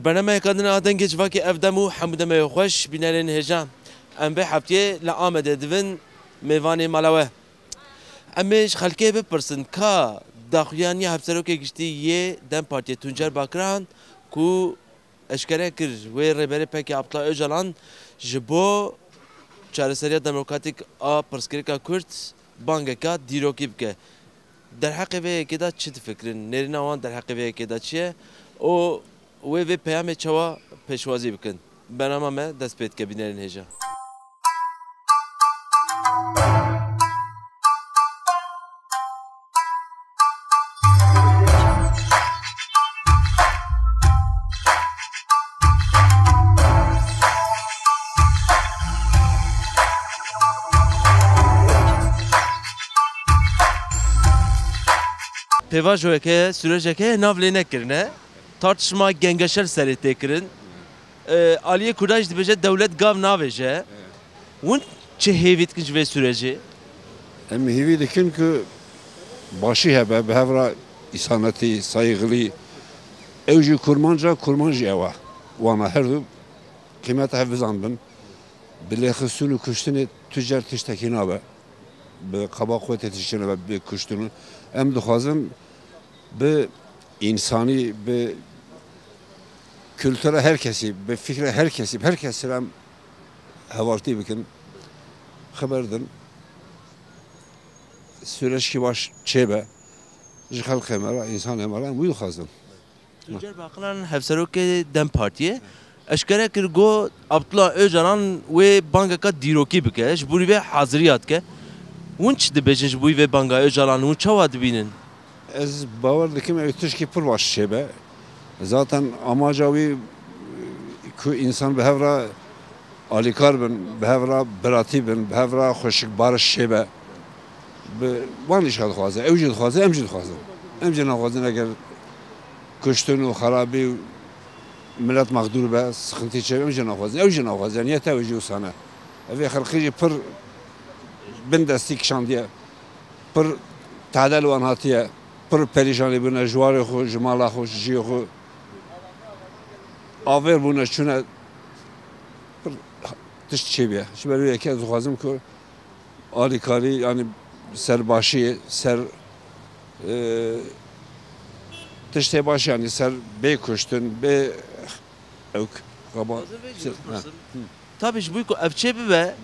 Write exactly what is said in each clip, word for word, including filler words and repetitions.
Bernameyeka din a Dengê Civakê ev dem û hemû demê xweş bînerên hêja. Em vê heftiyê li Amedê divin mêvanê mala we. Em ê ji xelkê bipirsin ka daxuyaniya Hevserokê Giştî yê dem Partiyê Tuncer Bakirhan ku eşkere kir wê Rêberê P K K Abdullah Ocalan ji bo çareseriya demokratîk a pirsgirêka Kurd bangeka dîrokî bike. Derheqê vê yekê de çi difikirin? Nêrîna wan derheqê vê yekê de çi ye? Û wê vê peyamê çawa pêşwazî bikin? Bernama me dest pê dike, bînerên hêja. Pêvajoyeke, sûreceke nav lê nekirine. Tartişma gengeşel serê tê kirin. E, aliyê Kurdan jî dibêje dewlet gav navêje. Hûn çi hêvî dikin ji vê sûrecê? Em hêvî dikin ku başî hebe, bi hev re îsanetî, sayxilî. Ew jî kurmanc e, kurmanc jî ew e. Wana her du qîmeta hev bizanibin. Bi lêxistin û kuştinê tu car tiştekî nabe. Bi qaba quwetê tiştê nabe, bi kuştin û. Em dixwazin bi însanî, bi kultura her kesî, bi fikra her kesî, bi her kesî re em hevaltî bikin, xeber din, sûreçkî baş çêbe, ji xelkê me re, însanê me re em wî dixwazin. Tuncer Bakiran, Hevserokê dem Partiyê, eşkere kir, got, Abdullah Ocalan wê bangeka dîrokî bike, ji bo vê haziriya dike. Hûn çi dibêjin ji bo vê banga Ocalan? Hûn çawa dibînin? Ez bawer dikim ew tişkî pir baş çêbe. Zaten amaca wî ku însan bi hev re alîkar bin, bi hev re biratî bin, bi hev re xweşik bariş çêbe. Bi wan îşa dixwaze, ew jî dixwaze, em jî dixwazin. Em jî naxwazin eger kuştin û xerabî û milet mexdûr be, sixintî çêbe, em jî naxwazin. Ew jî naxwazin, niyeta ew jî wisa ne. Ev ê xelqî jî pir bin destî kişandiye. Pir tehdê li wan hatiye, pir perîşanî bûne ji warê xwe, ji mala xwe, ji ciyê xwe. Avêr bûne, çûne pir tişt çêbûye. Ji ber wê yekê ez dixwazim ku alîkarî, yanî ser başiyê, ser, e, tiştê baş, yanî ser bê kuştin, bê ew qaba. Dixwazim vê jî bipirsim. Tabî ji bo ku ev çê bibe,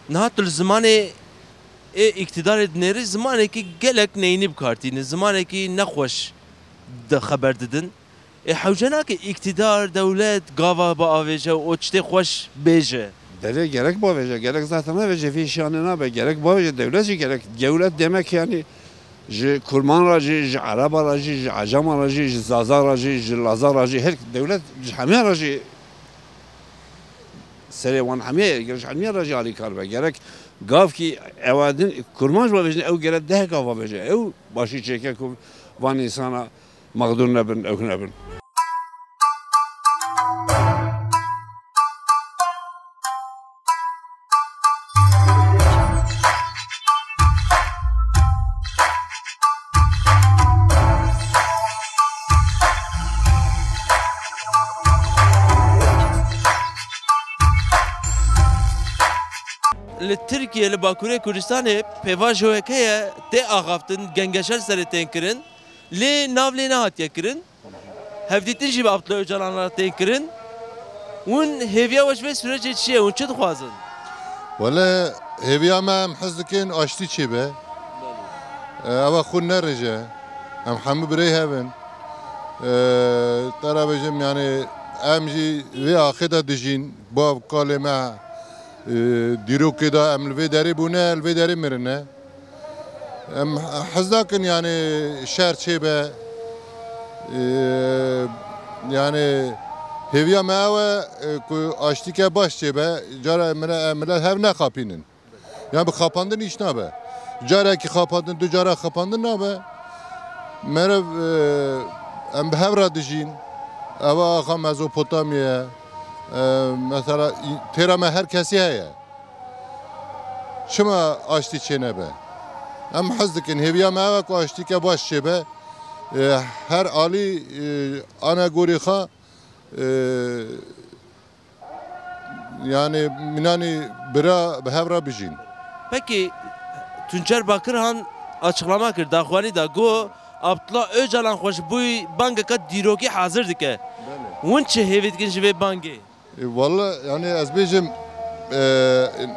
niha tu li zimanê ê îktidarê dinêrî, zimanekî gelek neyînî bi kar tînin, zimanekî nexweş de xeber didin. Ê hewce nake îktidar, dewlet gava biavêje û tiştê xweş bêje? Belê, gerek bavêje, gerek zaten navêje, vê şiyanê nabe, gerek bavêje, dewlet jî gerek, dewlet demek yanî ji Kurman re jî, ji Ereba re jî, ji Ecema re jî, ji Zaza re jî, ji Laza re jî, her dewlet ji hemiyan re jî serê wan hemî ye, ji hemiyan re jî alîkar be. Gerek gavkî ewa din, kurmanc bavêjin, ew gerek deh gav bavêje. Ew başî çêke ku van însana mexdûr nebin, ew nebin. Li Tirkiye, li Bakurê Kurdistanê pêvajoyek heye tê axaftin, gengeşer serê tên kirin, lê nav lê nehatiye kirin. Hevdîtin jî bi Abdullah Ocalan re tên kirin. Hûn hêviya we ji vê sûrecê çi ye? Hûn çi dixwazin? Wele hêviya me, em hez dikin aştî çêbe. Ewa xwe nerêje. Em hemû birê hev in. Te re bêjim, yanî em jî vê axê de dijîn. Bav kalê me, e, dîrokê de em li vê derê bûne, li vê derê mirine. Em hez nakin, yanî şer çêbe, e, yanî hêviya me ew e, e, ku aştîke baş çêbe, cara mire, em milet hev nexapînin. Yan bi xapandin îş nabe. Carekî xapandin, du cara xapandin nabe. Meriv, e, em bi hev re dijîn. Eva axa Mezopotamya ye. E, mesela, têra me her kesî heye. Çima aştî çênebe? Em hez dikin, hêviya me ew e ku aştîke baş çêbe. E, her alî, e, ane gorî xwe e, yani mînanî bira bi hev re bijîn. Peki, Tuncer Bakirhan açıklama kir, daxuyanî da, got, Abdullah Öcalan xwe ji bo bangeke dîrokî hazir dike. Belê. Hûn çi hêvî dikin ji vê bangê? E, walla, yani ez bêjim, e,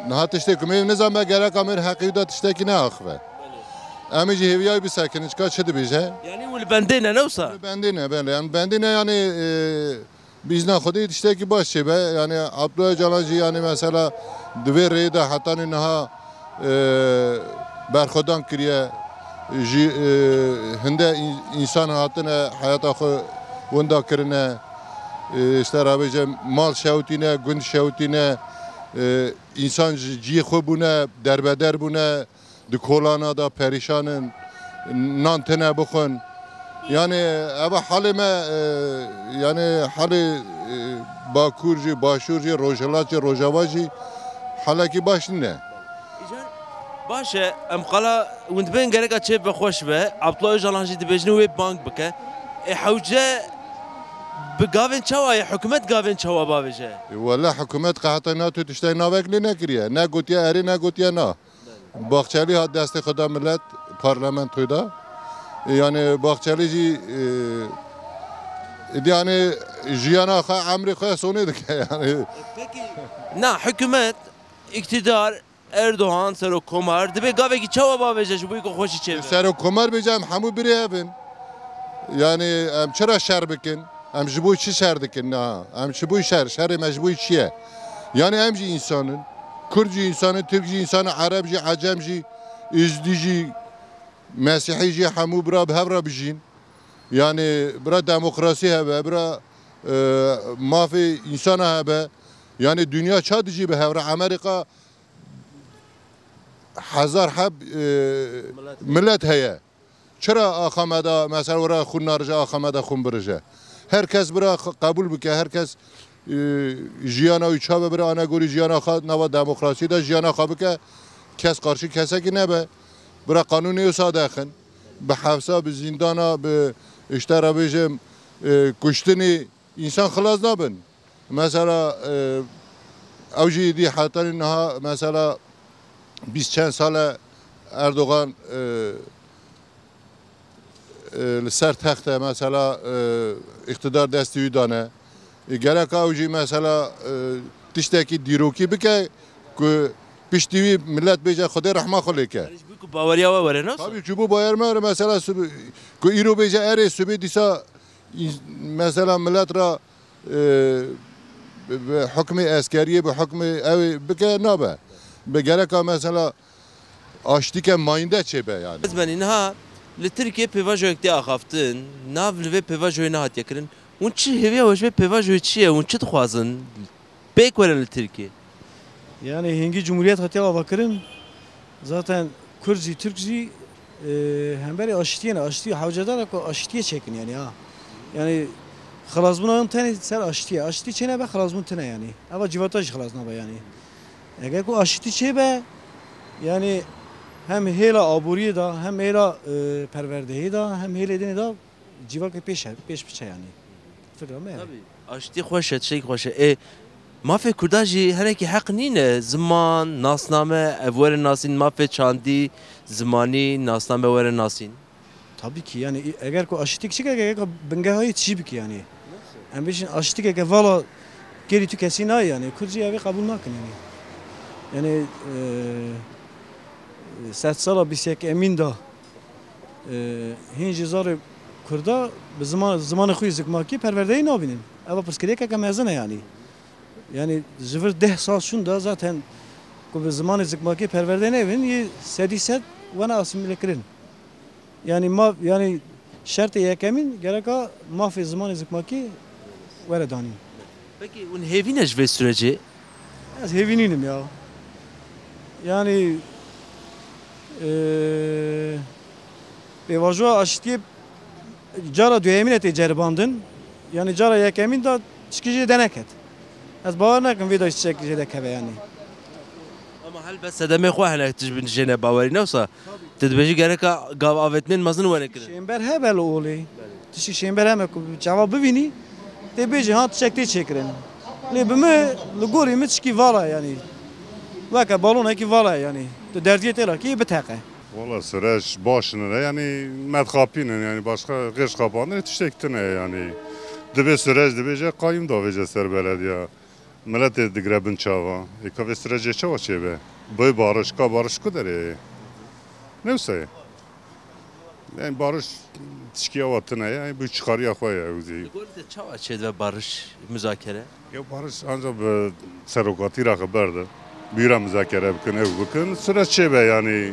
niha tiştê ku me nizanbe gereka me heqî da tiştekî neaxive. Belê. Em ê jî hêviya wî bisekinin, çika çi dibêje? Yani hûn li bendê ne, ne wisa? Li bendê ne, belê. Em bendê ne, yani, e, bi îzna Xwedê tiştekî baş çêbe. Yani Abdullah Öcalan jî, yani mesela di vê rêyê de hetanî niha, e, berxwedan kiriye. Ji, e, hinde în-, însan hatine heyata xwe winda kirine. E, işte re bêje mal şewtîne, gund şewtîne. E, însan ji ciyê xwe bûne, derbeder bûne. Di kolana de perîşan in, nan tine bixwin. Yani eva halê me, e, yani halê, e, Bakur jî, Başûr jî, Rojhilat jî, Rojava jî halekî baş nîne. Îcar baş e, em qala hûn dibên gereka çê bixweş be. Abdullah Öcalan jî dibêjin wê bang bike. Ê hewce bi gavên çawa ye? Hikûmet gavên çawa bavêje? E, wele hikûmet qeheta NATO tiştê navek lê nekiriye. Ne gotiye erê, ne gotiye na. Baxçelî hat destê xwe da millet parlamentoyê da. Yani Baxçelî jî, e, êdî yani jiyana xwe, emrê xwe sonê dike yani. Peki, na hikûmet, îktidar, Erdogan, serokkomar, dibê gavekî çawa bavêje ji bo ku xweşî çêbe? Serokkomar bêje em hemû birê hev in. Yani em çira şer bikin? Em ji bo çi şer dikin niha? Em ji bo şer, şerê me ji bo çi ye? Yani em jî însan in. Kurd jî însan in, Tirk jî însan in, Ereb jî, Ecem jî, Îzdî jî, Mesîhî jî hemû bira bi hev re bijîn. Yani bira demokrasî hebe, bira, e, mafê însana hebe. Yani dinya ça dijî bi hev re? Amerîka hezar heb, e, millet heye. Çira axa me de, mesela, were xûn narije, axa me de xûn birije? Her kes bira x-, qebûl bike, her kes, e, jiyana wî çabe bira, ana gorî jiyana xwe nava demokrasî de jiyana xwe bike, kes qarşî kesekî nebe. Bira qanûnê wisa dexin. Bi hefsa, bi zîndana, bi, işte, re bêjim, e, kuştinî însan xilas nabin. Mesela, e, ew jî dî hetanî niha, mesela, bîst çend sal e Erdogan, e, e, li ser text e, mesela, e, îqtidar destî wî dane. E, gereka ew jî, mesela, e, tiştekî dîrokî bike ku piştî wî millet bêje Xwedê rehma xwe lê ke. Ji bo ku baweriya we were, ne? Tabii, ji bo bawer me were, mesela, sib-, ku îro bêje erê, sibê dîsa, mesela, millet re, e, bi, bi hukmê eskeriyê, bi hukmê ew ê bike, nabe. Bi gereka, mesela, aştîke mayînde çêbe yani. Ez benî niha li Tirkiyê pêvajoyek tê axaftin, nav li vê pêvajoyê nehatiye kirin. Hûn çi hêviya we ji vê pêvajoyê çi ye? Hûn çi dixwazin? Pêk were li Tirkiyê. Yani hingî cumhuriyet hatiye avakirin. Zaten Kurd jî, Tirk jî, e, hemberî aşitiyê ne, aşitî hewcedar e ku aşitiyê çêkin yani ha. Yani xilasbûna wan tenê ser aşitiyê. Aşitî çênebe xilasbûn tine yani. Eva civata jî xilas nabe yani. Eger ku aşitî çêbe, yani hem hêla aboriyê de, hem hêla, e, perwerdehiyê de, hem hêlê dinê de civakê pêş, pêş biçe yani. Fikra me yani. Tabii. Aştî xweş e, tiştekî xweş e. Ê, mafê Kurda jî hinekî heq nîne. Ziman, nasname, ev were nasîn, mafê çandî, zimanî, nasname were nasîn. Tabii ki yani, eger ku aşitîk çi ke, eger ku bingehayê çi bikî yani. Em bêjin aşitîkeke vala kêrî tu kesî nayê yani. Kurd jî evê qebûl nakin yani. Yani, e, sedsala bîst yekemîn da, e, hîn jî zarê Kurda bi ziman, zimanê xwe yê zikmakî perwerdeyî nabînin. Eva pirsgirêkeke mezin e yani. Yani ji vir deh sal şûnda zaten ku bi zimanê zikmakî perwerde nebin, yê sedî sed wene asîmîlekirin. Yani ma, yani şertê yekemîn gereka mafê zimanê zikmakî were danîn. Peki hûn hêvî ne ji vê sürecê? Ez hêvî nînim ya. Yani, e, pêvajoya aşitiyê cara duyemîn e tê ceribandin. Yani cara yekemîn de tişkî jê deneket. Ez bawer nakim vê de tiştek jê dekeve yani. Ama helbet sedemê xwe hene tişt bin jê ne bawerî ne wisa. Tu dibêjî gereka gav avêtinên mezin were kirin. Şênber hebe li olê. Tiştî şênber heme ku çava bivînî, Tê bêjî ha tiştek tê çêkirin. Lê bi min, li gorî min tişkî vala ye yanî. Weke balonekî vala ye yanî. Tu derziyê tê rakî biteqe. Wala süreç baş nine, yanî me dixapînin, yanî başka xêr xapandinê tiştek tune ye yanî. Dibê süreç dibêje qayîm davêje ser belediya. Miletê digire bin çava. Ê ka vê sürecê çawa çêbe? Bê bariş, ka bariş ku derê ye? Ne wisa ye? Yani bariş tişkî awa tune ye, yani bu çixariya xwe ye ew zî. Li gor te çawa çêdibe bariş, muzakere? Ya bariş ancak bi serokatî re xeber de. Bîra muzakere bikin, ew bikin. Süreç çêbe yani.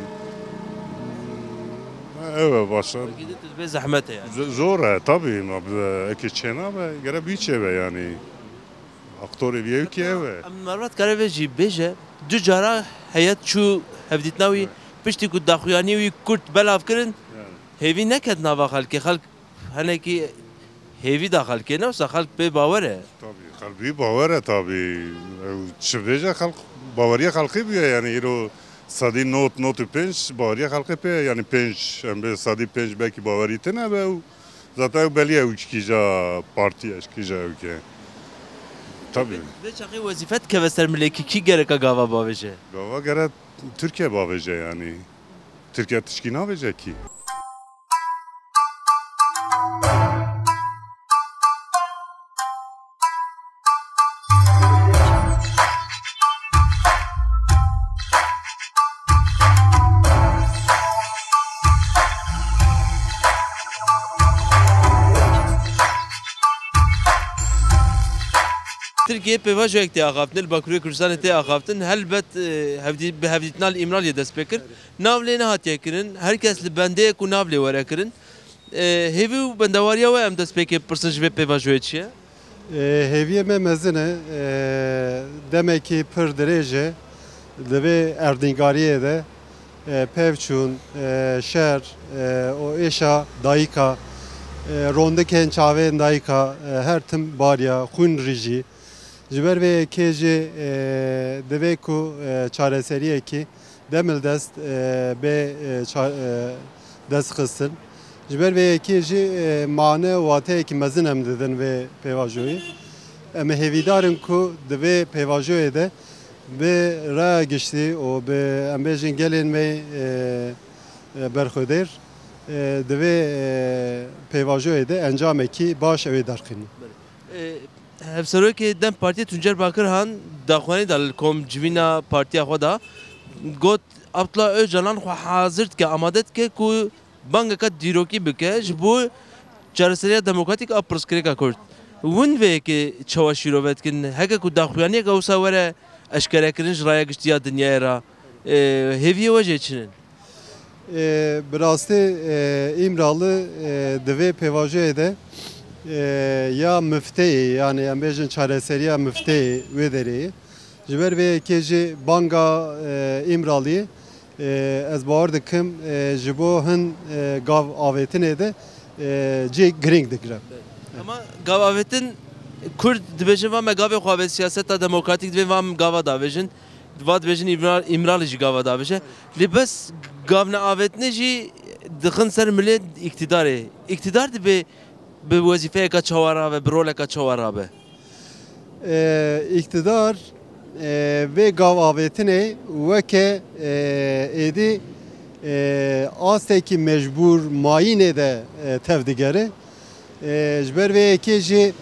Ew e başa. Gidip dibê zehmet e yani. Z-, zor e tabii, ma bi, eke çênabe, gere bî çêbe yani. Aktorê vî ew ki ew e. Em mervat kare vê jî bêje, du cara heyet çû hevdîtina wî, piştî ku daxuyanî wî kurt belav kirin, hêvî neket nava xelkê. Xelk henekî hêvî da xelkê, ne wisa xelk pê bawer e. Tabii, xelk wî bawer e tabii. Ew çi bêje xelk, baweriya xelkê bûye yani îro sedî not, not û pênc baweriya xelkê pê ye. Yani pênc, em bê sedî pênc belkî bawerî tine be û zaten ew belî ye, ew kîja partî ye, kîja ew ke. Tabii. Vê çaxê wezîfe dikeve ser milê kî, kî gereka gava bavêje? Gava gere Tirkiye bavêje yani. Tirkiye tişkî navêje kî. Tirkiye pêvajoyek tê axaftin, li Bakurê Kurdistanê tê axaftin. Helbet, e, hevdî-, bi hevdîtina li Îmraliyê dest pê kir. Nav lê nehatiye kirin, her kes li bendê ye ku nav lê were kirin. E, hêvî û bendewariya we em dest pê kê bipirsin ji vê pêvajoyê çi ye? E, hêviyê me mezin e, e, demekî pir dirêj e, di vê erdnîgariyê de, e, pevçûn, e, şer, e, û êşa dayika, e, rondikên çavên dayika, e, her tim bariya, xwîn rijî. Ji ber vê yekê jî, e, divê ku, e, çareseriyekî demildest, e, bê, e, ça-, e, dest xistin. Ji ber vê yekê jî, e, mane û wateyekî mezin em didin vê pêvajoyê. Em ê hêvîdar in ku di vê pêvajoyê de bi raya giştî û bi, em bêjin, gelên me, e, e, berxwedêr, e, di vê, e, pêvajoyê de encamekî baş ew ê derxînin. E, Hevserokê dem Partiyê Tuncer Bakirhan daxuyanî da li kom civîna partiya xwe da. Got, Abdullah Ocalan xwe hazir dike, amade dike ku bangeka dîrokî bike ji bo çareseriya demokratîk a pirsgirêka Kurd. Win vê yekê çawa şîrove dikin? Heke ku daxuyaniyeke wisa were eşkerekirin ji raya giştî ya dinyayê re, e, hêviyê we jê çi ne? E, bi rastî, e, Îmralı, e, di vê pêvajoyê de, e, ya mifteyê, yani em bêjin çareseriya mifteyê wê derê ye. Ji ber vê yekê jî banga, e, Îmraliyê, e, ez bawer dikim, e, ji bo hin, e, gav avêtinê de, e, cihê girîng digire. Ama gav avêtin, Kurd dibêjin, va me gavê xwe avêt, siyaseta demokratîk dibê va em gava davêjin. Va dibêjin Îmra-, Îmralî jî gava davêje. Lê bes gav neavêtinê jî dixin ser milê îktidarê. Îktidar dibê bi wezîfeyeka çawa rabe, bi roleka çawa rabe? E, îktidar, e, vê gav avêtinê weke, e, êdî, e, astekî mecbûr mayînê de, e, tev digere. E, ji ber vê yekê jî,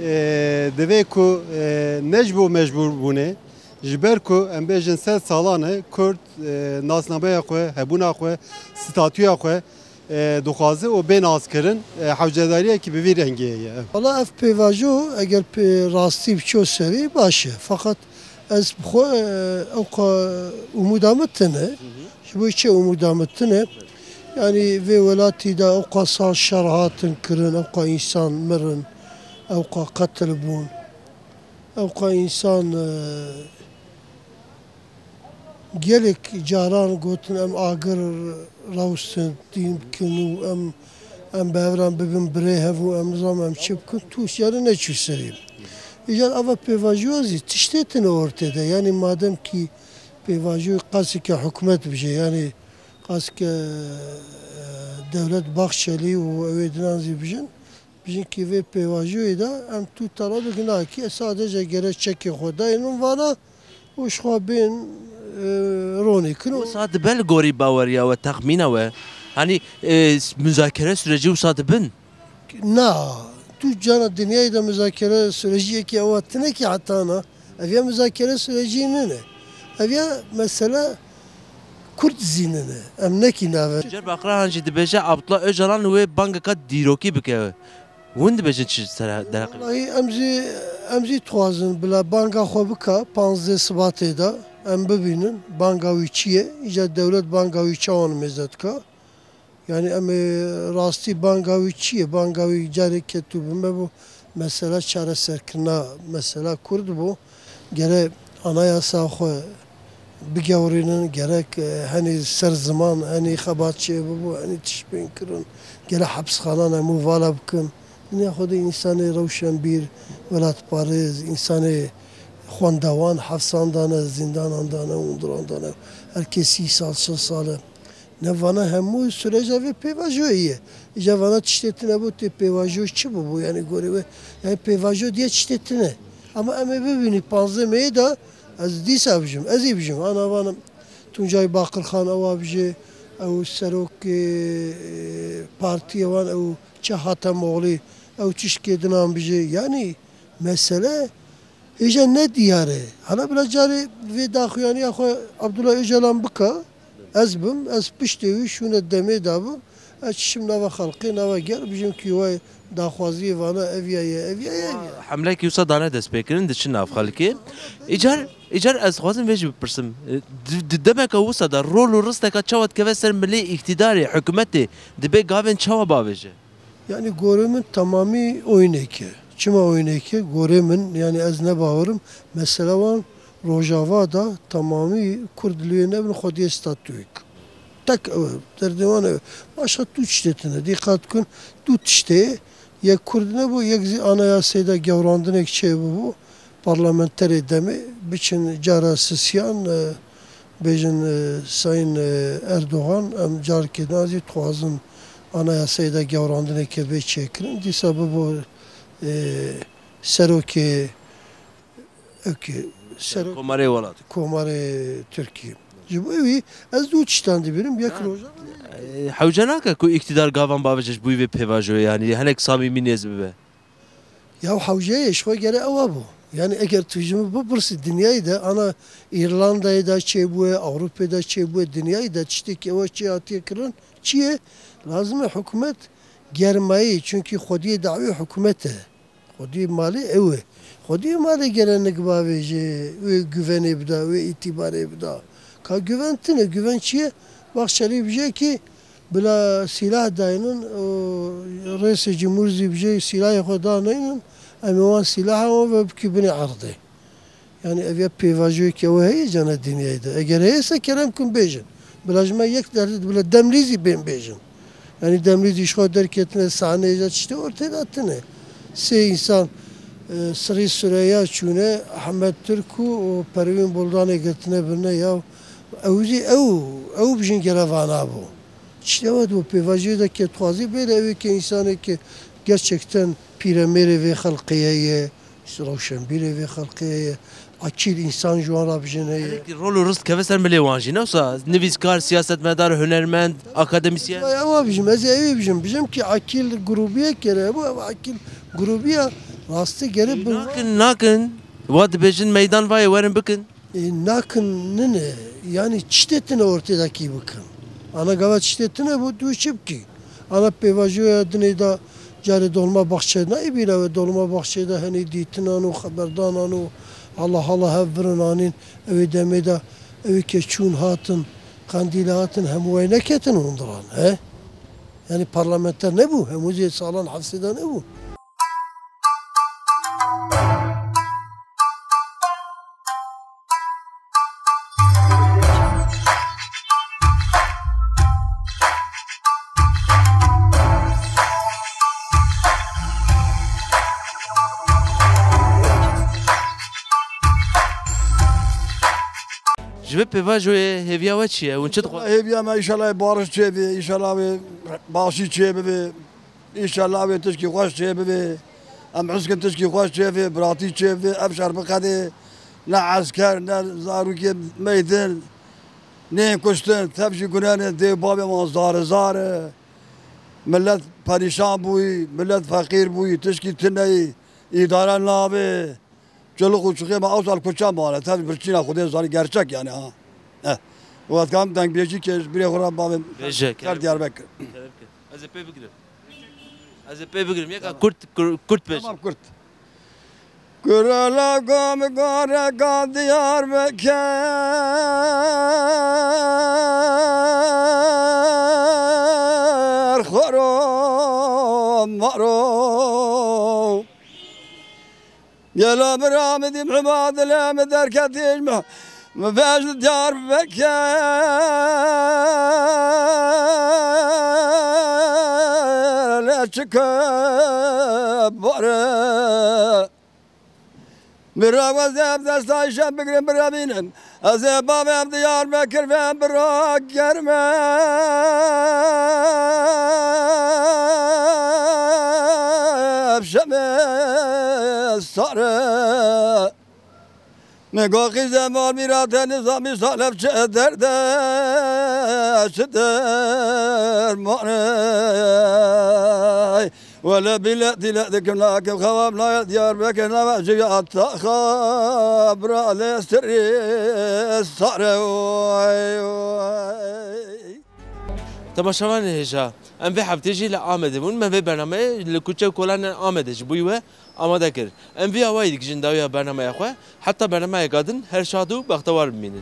e, divê ku, e, ne ji bo mecbûrbûnê, ji ber ku em bêjin sed salan e Kurd, e, nasnameya xwe, hebûna xwe, statûya xwe, e, dixwaze û bê naskirin, e, hewcedariyekî bi vî rengî heye. Wala ev pêvajo eger pê rastî biço serî baş e. Feqet ez bi xwe, e, ewqa umûda min tune. Ji bo çi umûda min tune? Yanî vê welatî de ewqa sal şer hatin kirin, ewqa însan mirin, ewqa qetil bûn. Ewqa însan, e, gelek caran gotin, em agir rawstin, tîn bikin û em, em bi hev re bibin birê hev û em nizanim em çi bikin, tu siyare neçû serê. Îcar ava pêvajoya zî tiştê tine ortê de. Yanî madem kî pêvajoyê qasike hikûmet bije, yanî qasike, e, dewlet Bahçeli û ew ê dinan zî bijin, Jinkî vê pêvajoyê de em tu talebek nakî, sadece gere çekê xwe dayê min vana û ji xwe bên, e, ronê kin. Wisa dibe li gorî baweriya we, texmîna we? Hanî, e, muzakere sürecî wisa dibin? Na, tu cana dinyayê de muzakere süreciyekî ewa tine ki heta na. Ev ya muzakere sürecî nine. Ev ya mesele Kurd zî nine. Em nekî nave. Car Bakrahan jî dibêje Abdullah Ocalan wê bangeka dîrokî bike. Hûn dibêjin çi ser derheqê? Wellahî em zî, em zî dixwazin bila banga xwe bika panzdeh Sibatê de em bibînin banga wî çi ye, îca dewlet banga wî çawan mêze dika. Yani em ê rastî banga wî çi ye? Banga wî carê ketû bi me bû mesela çareserkirina mesela Kurd bû. Gere anayasa xwe bigewrînin, gerek, e, henî ser ziman, henî xebat çêbibû, henî tişt bên kirin, gerek hepsxanan hemû vala bikin. Dinya xwedî însanê rewşenbîr, welatparêz, însanê xwendewan hepsan dane, zîndanan dane, hundiran dane. Her kes sî sal, şeş sal e. Ne vana hemû süreca vê pêvajoyê ye. Îca vana tiştê tune bû, tê pêvajo çi bû bû? Yani gorê we, yani pêvajo diye tiştê tune. Ama em ê bibînî panzdeh Meyê de ez dîsa bijim, ez ê bijim. Ana vanim Tuncay Bakirxan ewa bijê, ew serokê, e, partiyê wan ew çi Hatemoğlu, ew çi şikê dinan bijê. Yani mesele hêja ne diyar e. Hala bila carê vê daxuyaniya xwe Abdullah Ocalan bika, ez bim, ez piştê wî şûne demê da bim, ez çişim nava xelqê, nava ger, bijim ki way daxwaziyê vana ev ya ye, ev ya ye, ev ya. Hemlekî wisa dane destpêkirin, diçin nav xelkê. Îcar, îcar ez dixwazim vê jî bipirsim. Di, di demeke wisa de rol û risteka çawa dikeve ser milê îktîdarê, hikûmetê, dibê gavên çawa bavêje? Yani gorê min temamî oyneke. Çima oyneke? Gorê min, yani ez ne bawerim, mesela wan Rojava da temamî Kurd li wê nebin xwediyê statuyek. Tek ew e, derdê wan ew e. Başqa tu tiştê tine. Dîqat kun, tu tiştê, yek Kurd nebû, yek zî anayasê de gewrandinek çêbibû. Parlamenterê demê biçin cara sisiyan, e, bêjin, e, Sayın, e, Erdogan, em carkê din zî dixwazin anayasayê de gewrandineke bê çêkirin. Dîsa bibo, e, serokê, ewkê, serok-, Komarê welat. Komarê Tirkiyê. Ji bo wî ez du tiştan dibînim, yek Ha. roja E, hewce nake ku îktidar gavan bavêje ji bo vê pêvajoyê, yani hinek samîmî nêz bibe. Ya hewceyê ji xwe gere ewa bû. Yani eger tu ji min bipirsî dinyayê de ana Îrlandayê de çêbûye, Ewropê de çêbûye, dinyayê de tiştekî ewa çê hatiye kirin çi ye? Lazim e hikûmet germayî, çunkî xwediyê dawî hikûmet e. Xwediyê malê ew e. Xwediyê malê gere nik bavêje, wê güvenê bida, wê îtîbarê bida. Ka güven tine, güven çi ye? Baxçelî bije ki bila sîlah daynin, û rêsê cumhur zî bije sîlahê xwe daneynin, em ê wan sîlaha wan ve bikî binê erdê. Yani ev ya pêvajoyeke ew heye cana dinyayê de. Eger heye se kerem kin bêjin. Bila ji me yek derdê bila demlî zî bên bêjin. Yani demlî zî ji xwe derketine sahneyê de tiştê ortê de tine. Sê însan, e, Sirî Süreyya çûne, Ehmed Tirk û, û Perwîn Buldanê girtine birine ya. Ew zî ew, ew bijin gere vana bû. Tiştê ew bû pêvajoyê de ke dixwazî bêre ew ê ke însanê ke gerçekten pîremêrê vê xelqê ye, rewşenbîrê vê xelqê ye, akîl însan ji wan re bijin heye. Rol û rist keve ser milê wan jî, ne wisa nivîskar, siyasetmedar, hunermend, akademisyen. Ewa bijim, ez ê ew ê bijim. Bijim ki akîl grûbiyek ye, ew, ew akîl grûbiya rastî gere bi Nakin, nakin. Wa dibêjin meydan vayê werin bikin. E, nakin nine, yani çi tê tine ortê de kî bikin. Ana gava çi tê tine bû, tu çi bikî? Ana pêvajoya dinê de carê Dolma Baxçe nayê bîra ve, Dolma Baxçe de henî dîtinan û xeberdanan û hala hala hev virin anîn, ew ê demê de ew ê ke çûn hatin, Qendîlê hatin, hemû wey neketin hundiran, he? Yani parlamenter nebû, hemû zê salan hevsê de nebû. Ji vê pêvajoyê hêviya we çi ye? Hûn çi dixwazin? Hêviya me înşallah bariş çêbe, înşallah wê başî çêbibe. Înşallah wê tişkî xweş çêbibê. Em hizkin tişkî xweş çêbê, biratî çêbê, ev şer biqedê. Ne esker, ne zarokê meytin, nê kuştin, tev jî gunenê dê û bavê wan zar zar e. Millet perîşan bûyî, millet feqîr bûyî, tişkî tune yî, îdare nabê. Çoluk û çixê me ew sal kuçe mane, tev birçîna Xwedê zanî gerçek yani ha. Eh. Û ez dikarim dengbêjî kê ji birê xwe re bavê Bêje, ser kerem. Diyarbekir. Kerem ke. Ez ê pê bigirim. Ez ê pê bigirim. Yeka Tamam. kurt, kur-, kurt bêje. Tamam, kurt. Kurala gom goreka Diyarbekir xoro maro. Gelo bira min dî hema dilê min derketî ji min. Min vej li Diyarbekir lê çi ke bare. Bira wez ev destayî şem bigrin bira bînin. Ez ê bavê ev Diyarbekir ve bira germe. Ev şemê sare. Min go qîzê mor mîra te nizamî salep çi derde, çi dermanê. Wele bîle dîle dikim nakim xewam naya Diyarbekir nava ciya taxa bira lê sirrî sare. Oy, oy. Temaşevanên hêja, em vê heftê jî li Amedê bûn. Me vê bernameyê li kuçe û kolanên Amedê ji bo we amade kir. Em vî awayî dikijin dawiya bernameya xwe. Heta bernameyeka din her şad û bextewar bimînin.